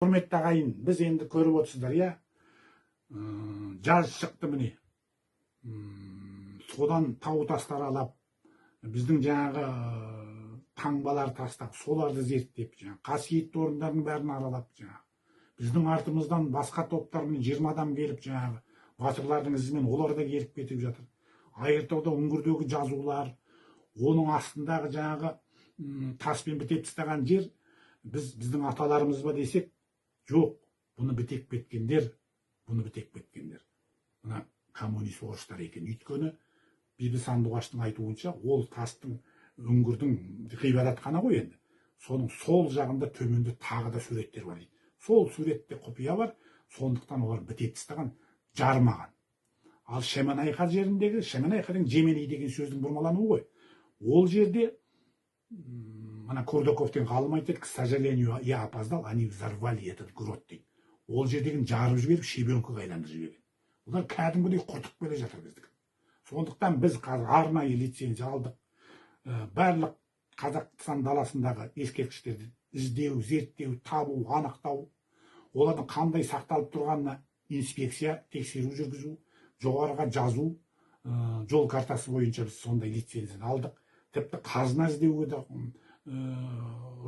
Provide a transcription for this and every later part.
Құрметті ағайын, біз енді көріп отырсыздар, иә, жаз шықты, міне. Содан тау тастар аралап, біздің жаңағы таңбалар тастап, соларды зерттеп, жаңағы қасиетті орындардың бәрін аралап, жаңағы біздің артымыздан басқа топтар, міне, 20 адам келіп, жаңағы батырлардың ізімен олар да келіп кетіп жатыр. Айыртауда үңгірдегі жазулар, оның астындағы жаңағы таспен бітеп тастаған жер, біз біздің аталарымыз ба десек, жоқ, бұны бітеп кеткендер мына коммунист орыстар екен. Өйткені Бибі Сандуғаштың айтуынша, ол тастың, үңгірдің, ғибадатхана ғой енді, соның сол жағында төменде тағы да суреттер бар дейді. Сол суретте құпия бар, сондықтан олар бітеп тастаған, жармаған. Ал Шемонайха жеріндегі, Шемонайха деген Жеменей деген сөздің бұрмалануы ғой, ол жерде мына Курдаков деген ғалым айтады: «К сожалению, я опоздал, они взорвали этот грот», — дейді. Ол жердегіні жарып жіберіп, щебенкаға айландырып жіберген. Бұлар кәдімгідей құртып келе жатыр біздікі. Сондықтан біз қазір арнайы лицензия алдық. Барлық Қазақстан даласындағы ескерткіштерді іздеу, зерттеу, табу, анықтау, олардың қандай сақталып тұрғанына инспекция, тексеру жүргізу, жоғарыға жазу, жол картасы бойынша біз сондай лицензияны алдық. Тіпті қазына іздеуге де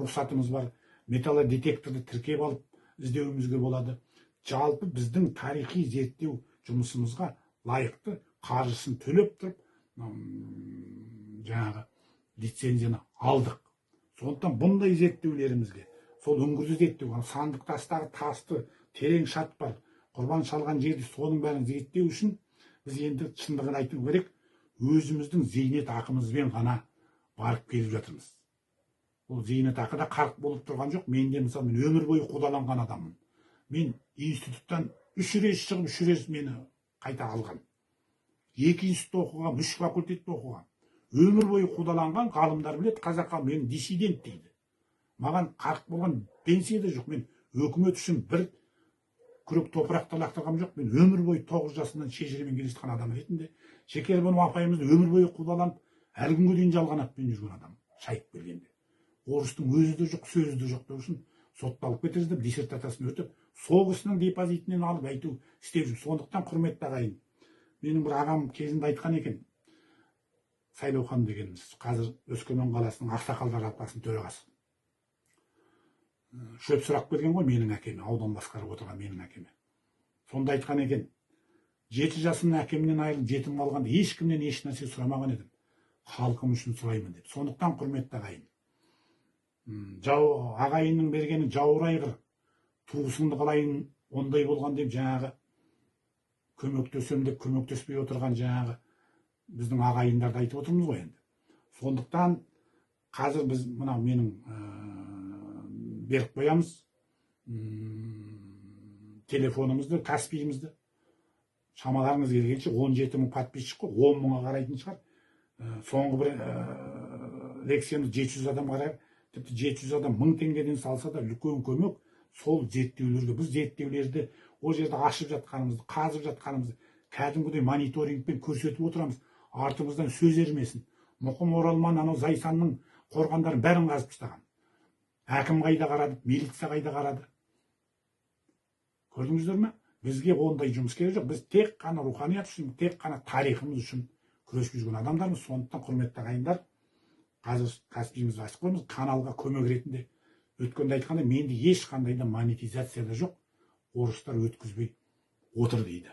рұқсатымыз бар, металлодетекторды тіркеп алып іздеуімізге болады. Жалпы біздің тарихи зерттеу жұмысымызға лайықты қаржысын төлеп тұрып, жаңағы лицензияны алдық. Сондықтан бұндай зерттеулерімізге, сол үңгірді зерттеу, ана сандық тастағы тасты, терең шат бар, құрбан шалған жерді, соның бәрін зерттеу үшін біз енді, шындығын айту керек, өзіміздің зейнет ақымызбен ғана барып келіп жатырмыз. Ол зейнетақы да қарық болып тұрған жоқ. Мен де, мысалы, мен өмір бойы қудаланған адаммын. Мен институттан үш рет шығып, үш рет мені қайта алған. Екі институтта оқығанмын, үш факультетте оқығанмын. Өмір бойы қудаланған, ғалымдар біледі, қазақ ғалым мені диссидент дейді. Маған қарық болған пенсия да жоқ. Мен өкімет үшін бір күрек топырақ та лақтырғам жоқ. Мен өмір бойы 9 жасымнан шежіремен келе жатқан адам ретінде, Шекербанов апайымыз өмір бойы қудаланып, әлі күнге дейін жалған атпен жүрген адам. Шайып келгенде, орыстың өзі де жоқ, сөзі де жоқ деу үшін сотталып кетесіз деп, диссертациясын өтіп, сол кісінің депозитінен алып, әйтеу істеп жүр. Сондықтан, құрметті ағайын, менің бір ағам кезінде айтқан екен, Сайлаухан дегеніміз, қазір Өскемен қаласының ақсақалдар алқасының төрағасы, шөп сұрап келген ғой менің әкеме, аудан басқарып отырған менің әкеме. Сонда айтқан екен: «7 жасымда әкемнен айырылып, жетім қалғанда ешкімнен еш нәрсе сұрамаған едім, халқым үшін сұраймын», — деп. Сондықтан, құрметті ағайын, жау ағайынның бергені жауыр айғыр, туысыңды қалайын ондай болған деп, жаңағы көмектесем деп көмектеспей отырған жаңағы біздің ағайындарды айтып отырмыз ғой енді. Сондықтан қазір біз мынау менің беріп қоямыз телефонымызды, Каспиімізді. Шамаларыңыз келгенше, 17 мың подписчик қой, 10 мыңға қарайтын шығар. Соңғы бір лекциямыз 700 адам қарай. Тіпті 700 адам 1000 теңгеден салса да, үлкен көмек сол зерттеулерге. Біз зерттеулерді, ол жерде ашып жатқанымызды, қазып жатқанымызды кәдімгідей мониторингпен көрсетіп отырамыз, артымыздан сөз ермесін. Мұқым Оралман анау Зайсанның қорғандарын бәрін қазып тастаған. Әкім қайда қарады, милиция қайда қарады, көрдіңіздер ме? Бізге ондай жұмыс керек жоқ. Біз тек қана руханият үшін, тек қана тарихымыз үшін күресіп жүрген адамдармыз. Сондықтан, құрметті ағайындар, қазір Каспиімізді ашып қоямыз каналға көмек ретінде. Өткенде айтқандай, менде ешқандай да монетизация да жоқ, орыстар өткізбей отыр дейді.